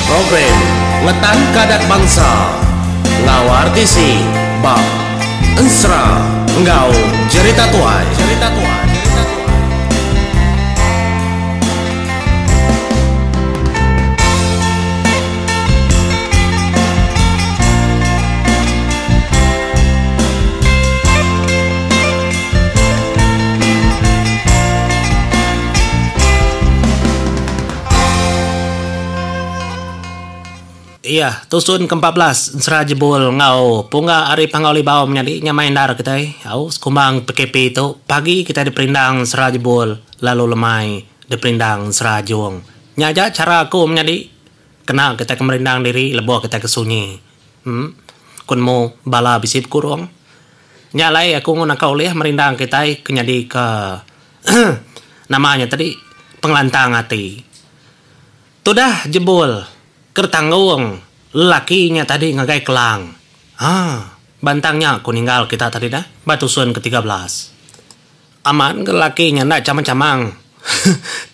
Program Ngetanka Adat Bansa enggau RTC ba Ensera enggau Jerita Tuai. Iya, tusun ke 14 Ensera Jebul enggau Pungga ari Panggau Libau menyadi nya mai endar kitai. Au sekumbang PKP tu pagi kitai diperindang Ensera Jebul lalu lemai diperindang Ensera Ajung. Nya aja chara aku menyadi kena kitai ke merindang diri lebuh kitai ke sunyi. Em ku nemu bala bisi bekurung. Nya alai aku enggau naka ulih merindang kitai ke nyadika nama nya tadi pengelantang ati. Tudah jebul ke ditanggung lelaki nya tadi ngagai kelang. Haa bantang nya ku ninggal kita tadi dah ba tusun ke 13. Amat ga lelaki nya enda chamang-chamang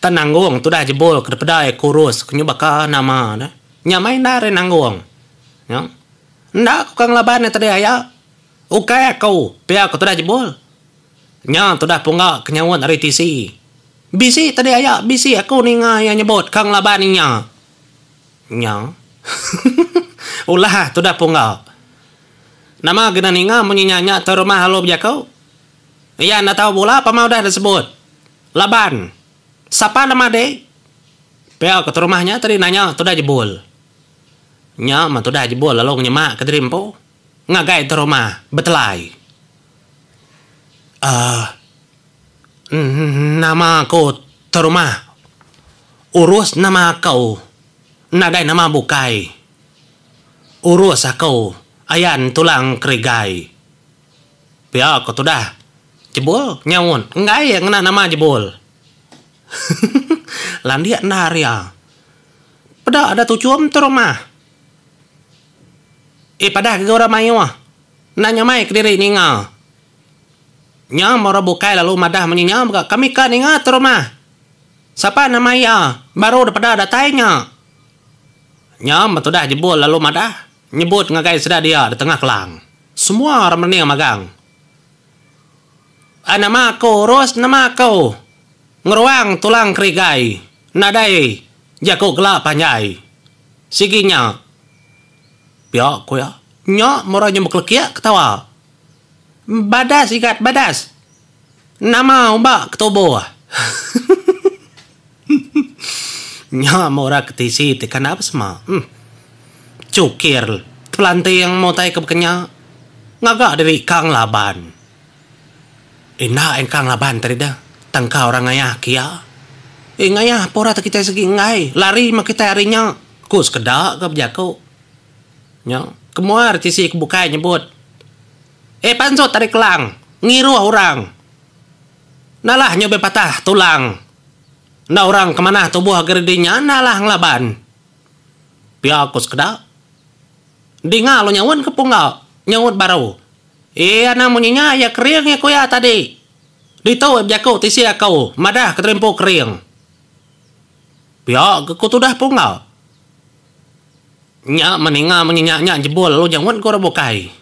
tan nanggung tudah jebul ke dipeda iya kurus ke nyu baka nama dah. Nya mai enda ari nanggung. Nya. Enda ku ka ngelaban iya tadi aya. Ukai aku, pia ku tudah jebul. Nya tudah pungga ke nyaut ari tisi. Bisi tadi aya, bisi aku ninga iya nyebut ka ngelaban inya. Nya. Ulah tudah pungga. Nama gena ninga munyi nya nya tuai rumah lalu bejaku. Iya enda tau bula pama udah disebut. Laban. Sapa nama dik? Pia ku tuai rumah nya tadi nanya tudah jebul. Nya meh tudah jebul lalu ngenyemak ke diri empu. Ngagai tu rumah betelai. Uhh nama aku tu rumah urus nama aku nadai nama bukai urus aku ayan tulang kerigai. Pia ko tudah jebul nyaut enggai ngena nama jebul. Landik endar iya. Peda ada tuchum tu rumah. Eh padah gaga orang mayuh. Enda nyamai kediri ninga. Nya meh orang bukai lalu madah munyi nya mega kami ka ninga tu rumah. Sapa nama iya baru daripada datai nya. Nya meh tudah jebul lalu madah nyebut ngagai sida dia di tengah kelang. Semua orang merening magang. Ai nama aku urus nama aku ngeruang tulang kerigai nadai jaku gela panjai. Sigi nya. Pia ku iya. Nya meh orang nya bekelekik ketawa. Badas igat badas. Nama uba ketubuh. Nya meh orang ke tisi ti kena besema. Em. Chukir tepelanting meh utai ke baka nya. Ngaga diri ka ngelaban. Enda engka ngelaban tadi deh. Tangka orang ngayah ke iya. Eh ngayah pun orang kitai sigi enggai. Lari meh kitai ari nya. Ku sekeda ga bejaku. Nya kemuar tisi ke bukai nyebut. Eh pansut ari kelang ngiruh orang. Nalah nya ubih patah tulang. Enda orang ke manah tubuh agi redi nya nalah ngelaban. Pia ku sekeda. Dinga lalu nyaut ke pungga nyaut baru. Iya anang munyi nya iya kering iya ku iya tadi. Ditu iya bejaku tisi aku madah ke terimpu kering. Pia ke ku tudah pungga. Nya meninga munyi nya nya jebul lalu nyaut ke orang bukai.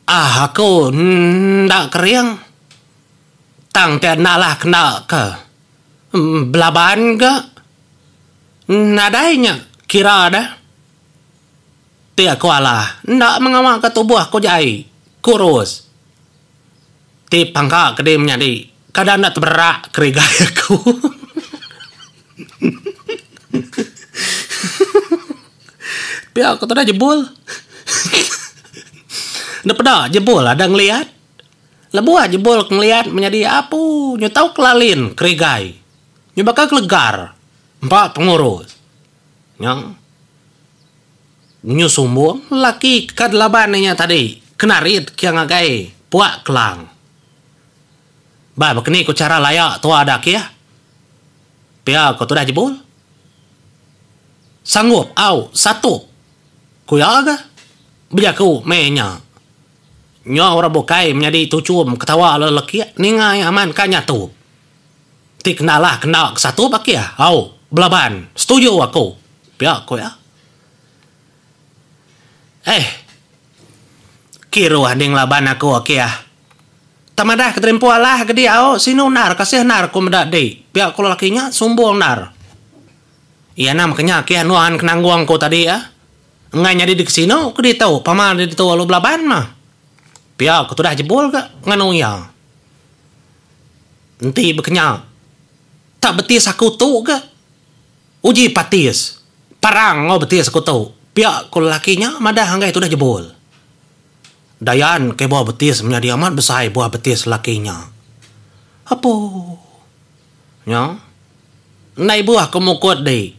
Ah aku enda kering tang ti enda lah kena ke belaban ga nadai nya kira deh. Ti aku alah enda mengawa ka tubuh aku jai kurus. Ti pangka ke diri menyadi kada enda teberak kerigai aku. Pia ku tudah jebul. Enda peda jebul ada ngeliat. Lebuh jebul ke ngeliat menyadi apu nyu tau kelalin kerigai. Nyu baka kelegar empa pengurus. Nya. Nyu sumbung lelaki ke delaban inya tadi kena rit kia ngagai puak kelang. Ba bekeni ku chara laya tua da kih? Pia ku tudah jebul. Sanggup au satup ku iya ga bejaku meh inya. Nya orang bukai menyadi tuchum ketawa lelekik ninga iya amat ka nyatup. Ti kena lah kena ke satup akih au. Belaban. Setuju aku. Pia ku iya. Eh. Kiruh ding laban aku akih. Tang madah ke terimpu alah ke diau sinu endar kasih endar ku meda di. Pia ku lelaki nya sumbung endar. Iya nama ke nya akih nuan ke nanggung ku tadi ah. Enggai nyadi di kesinu ke ditu pama di ditu lalu belaban mah. Pia ku tudah jebul ga nganu iya. Enti bekenya tak betis aku tu ga. Uji patis, parang enggau betis aku tu, pia ku lelaki nya madah anggai tudah jebul. Dayan ke buah betis menyadi amat besai buah betis lelaki nya. Apo. Nya. Enda ibuh aku mukut di.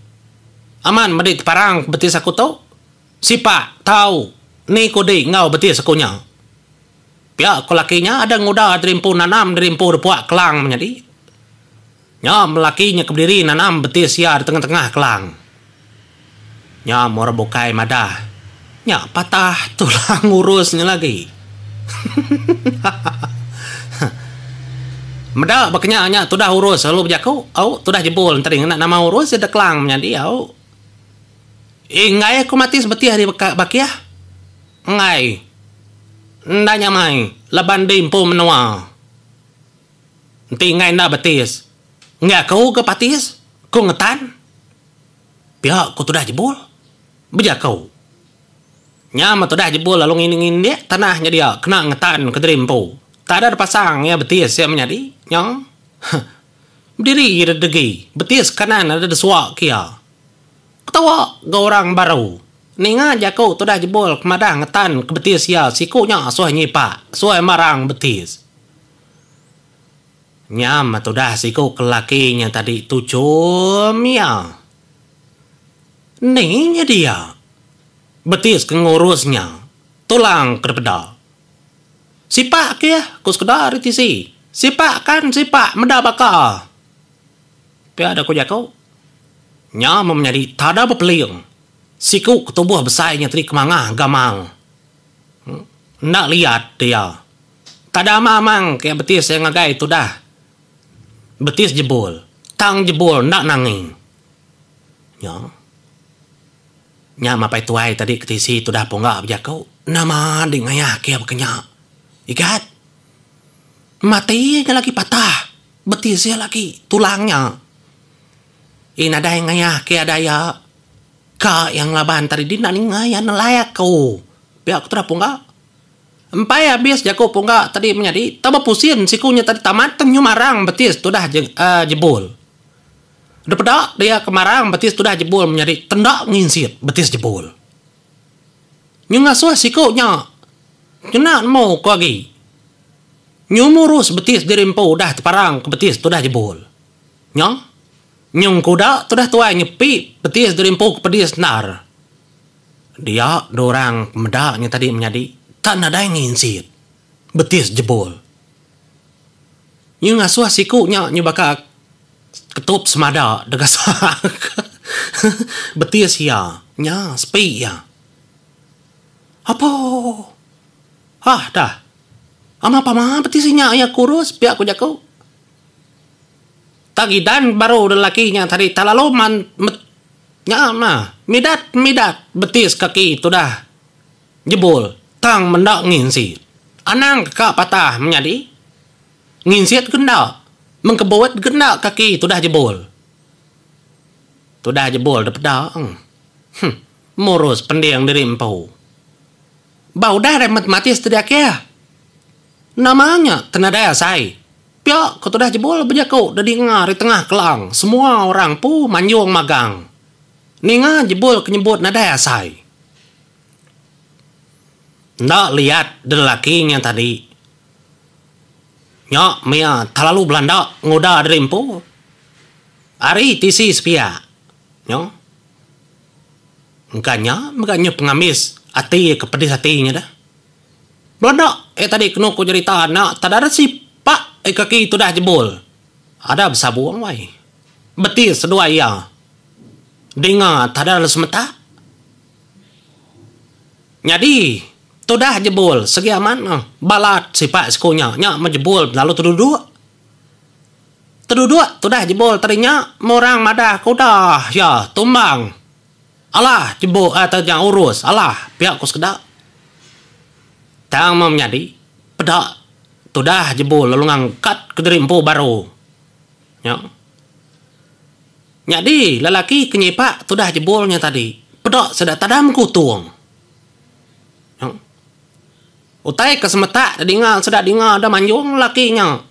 Amat medi teparang betis aku tu. Sipak tau ni ku di enggau betis aku nya. Pia ku lelaki nya ada nguda diri empu nanam diri empu depuak kelang menyadi. Nya melaki nya ke bediri nanam betis iya di tengah-tengah kelang. Nya meh orang bukai madah, nya patah tulang urus nya lagi. Meda ba kenya nya tudah urus lalu bejaku, au tudah jebul enti ngena nama urus iya da kelang menyadi au. Eh enggai aku mati sebetih ari bakih. Enggai. Enda nyamai laban di empu menua. Enti enggai enda betis. Enggai aku ke patis, ku ngetan. Pia ku tudah jebul. Bejaku. Nya meh tudah jebul lalu ngindik-ngindik tanah nya dia kena ngetan ke diri empu. Tak ada dipasang iya betis iya menyadi. Nya. Huh. Bediri iya dedegi, betis kanan ada desuak ke iya. Ketawa ga orang baru. Ninga jaku tudah jebul ke madah ngetan ke betis iya siku nya suah nyipak, suah marang betis. Nya meh tudah siku ke lelaki nya tadi tuchum iya. Ni nya dia. Betis ke ngurus nya, tulang ke dipeda. Sipak ke iya, ku sekeda ari tisi. Sipak kan sipak meda baka. Pia da ku jaku. Nya meh menyadi tada bepeling. Siku ke tubuh besai nya tadi ke mangah gamal. Enda liat iya. Tada amang-amang ke betis iya ngagai tudah. Betis jebul. Tang jebul enda nangi. Nya. Nya mapai tuai tadi ke tisi tudah pungga bejaku. Nama dek ngayah ke baka nya. Igat. Mati nya lagi patah. Betis iya lagi tulang nya. Ii nadai ngayah ke ada iya. Ka iya ngelaban tadi dih enda ninga iya nelai aku. Pia ku tudah pungga. Empai abis jaku pungga tadi menyadi tau bepusin siku nya tadi tamat tang nyu marang betis tudah jebul. Depeda dia ke marang betis tudah jebul menyadi tenda nginsit betis jebul. Nyu ngasuh siku nya ngena nemu ku agi. Nyu murus betis diri empu udah teparang ke betis tudah jebul. Nya nyu engkuda tudah tuai nyepi betis diri empu ke pedis endar. Dia dorang meda nya tadi menyadi tak nadai nginsit betis jebul. Nyu ngasuh siku nya nyu baka ketup semada deka sak betis iya nya sepi iya. Apo hah dah ama pama betis inya iya kurus pia ku jaku. Tak gidan baru lelaki nya tadi tak lalu man Nya mah, midat midat betis kaki tudah jebul tang menda nginsit. Anang ka patah menyadi. Nginsit ke enda, mengkebut ke enda kaki tudah jebul. Tudah jebul da peda eng. Huh, murus pending diri empu. Ba udah deh matematis ti diakih. Nama nya ke nadai asai. Pia ke tudah jebul bejaku dedinga ari tengah kelang semua orang empu manjung magang. Ninga jebul ke nyebut nadai asai. Enda liat lelaki nya tadi. Nya mia terlalu belanda nguda diri empu. Ari tisi sepiak. Nya. Engka nya mega nyu pengambis ati ke pedis ati nya dah. Belanda eh tadi kenu ku jerita anak tada ada sipak eh kaki tudah jebul. Ada besabung wai. Betis seduai iya. Dinga tada lalu semetak. Nyadi tudah jebul segi amat meh balat sipak siku nya. Nya meh jebul lalu teduduk. Teduduk. Beduduk tudah jebul tadi nya meh orang madah ke udah iya tumbang. Alah jebul eh nya urus alah pia ku sekeda. Tang meh menyadi peda tudah jebul lalu ngangkat kediri empu baru nya. Nyadi lelaki ke nyipak tudah jebul nya tadi peda sida tadam kutung. Nya. Utai ke semetak dinga sida dinga da manjung lelaki nya.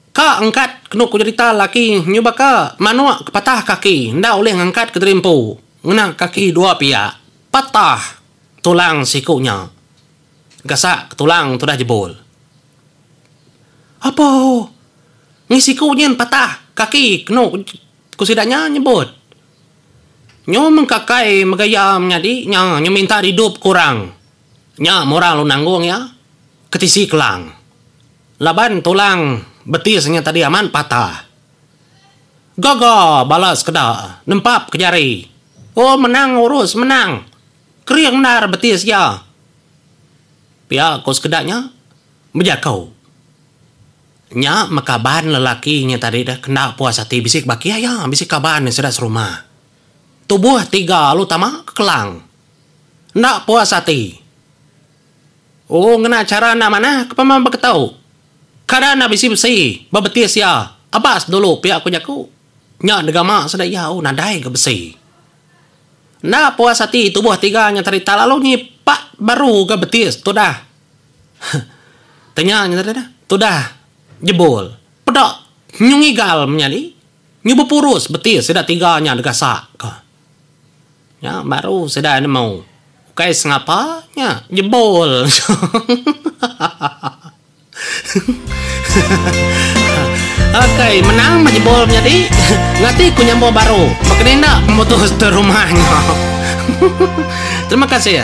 Ka angkat kenu ku jerita laki nyu baka manuk ke patah kaki enda ulih ngangkat kediri empu ngena kaki dua piak patah tulang siku nya. Gasak ke tulang tudah jebul. Apo ngi siku nyin patah kaki kenu ku sida nya nyebut. Nyu mengkakai mega iya menyadi nya nyu minta didup ke orang. Nya murang lalu nanggung iya ke tisi kelang. Laban tulang betis nya tadi amat patah. Gaga bala sekeda nempap ke jari. Oh menang urus menang. Kering endar betis iya. Pia ko sekeda nya bejaku. Nya meh kaban lelaki nya tadi deh kenda puas ati bisi ke baki aya bisi kaban sida serumah. Tubuh tiga lalu tama ke kelang. Enda puas ati. Oh ngena chara enda manah ke pama beketu. Kada enda bisi besi ba betis iya. Abas dulu pia ku jaku. Nya degama sida iya oh nadai ga besi. Enda puas ati tubuh tiga nya tadi tak lalu nyipak baru ga betis tudah. Tanya nya tadi dah. Tudah jebul. Peda nyu ngigal menyadi. Nyu bepurus betis sida tiga nya degasak ka. Nya baru sida nemu. Ukai sengapa nya jebol. Okey, menang meh jebol menyadi. Ngati ku nyambung baru. Baka ni enda pemutus tu rumah nya. Terima kasih.